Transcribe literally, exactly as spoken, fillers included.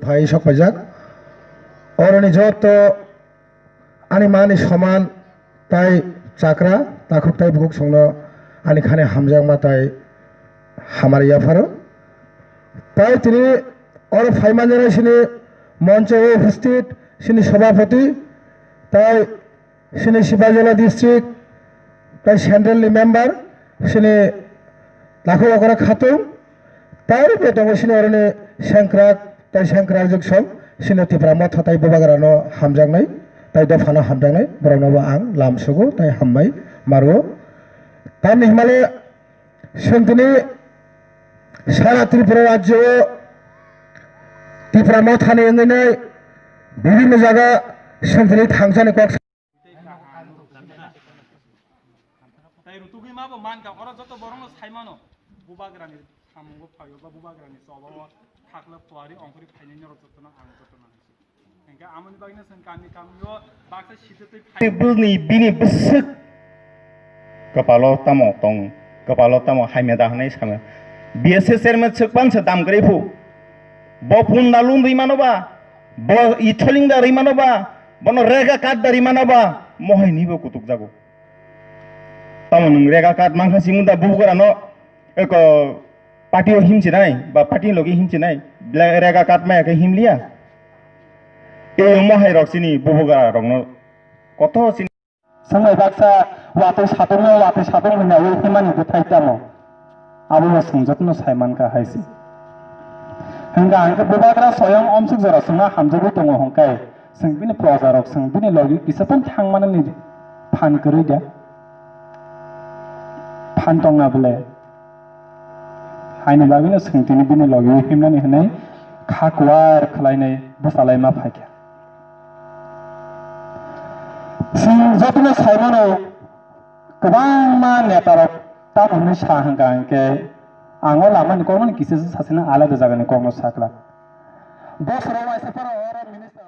phai sok paijak. Oroni joto ani mani soman tai chakra, takhuk tai bukhuk songno ani khani hamjakma tai hamari yapharo. Tai tini oro phaimanjak sini moncho o uposthit sini sobhapoti tai sini Sipahijala district tai central ni member sini Takhuk Okra Khatung, tai bo tongo sini oroni sengkrak tai sengkrak jwk song sini Tipra Motha tai Bubagra no hamjaknai tai dopha no hamjaknai borok no bo ang lam sugo tai hambai maruo. Tamni himale swng tini sara Tripura rajyo o Tipra Motha ni wngwi nai bibinno jaga swng tini thangsani kok Tai rutugwi ma bo man ka, oro joto borokno sai mano, Bubagrani samungo phaio ba Bubagrani choba o thakla tuari ongkhorwi phainai norok jotono ang jotono hai se. Hingke amoni bagwino chwng kami kamio baksa sitwtwi phai. Bini, bini bwswk kwpalo tamo tong, kwpalo tamo hamya da hwnwi samya. B S S chairman swk pansa dam kwrwi phu. Bo punda lun rwi mano ba, bo itholing da rwi mano ba, bono rega kat da rwi mano ba, mohai ni bo kutuk jago. Tamo nwng rega kat mankha simi da bubugra no eko party o himchinai ba party ni logi himchinai, ble-, rega kat maya khe himliya. E mohai rok chini bubugra rok no koto chini. Swngbai baksa watwi satongno watwi satong hwnyawi himani bwthai tamo? Abono chwng jotono sai mankha hai se. Hwnkha hwnkhe Bubagra soyong omsuk jora chwngno hamjagwi tongo hwnkhe, chwng bini projarok, chwng bini logi kisa phano thangmanani phan kwrwi da? Phan tongna bwle? Haini bagwino chwng tini bini logi himnani hwnwi kha kuar khlainai bwchalai ma phaikha. Chwng jotono saimano, kwbangma netarok tamo hwnwi sa hwnkha hwnkhe, ang o lamani kokmani kisa se sasino alada jagani kokno sakla. Bosoro waisa phano oro minister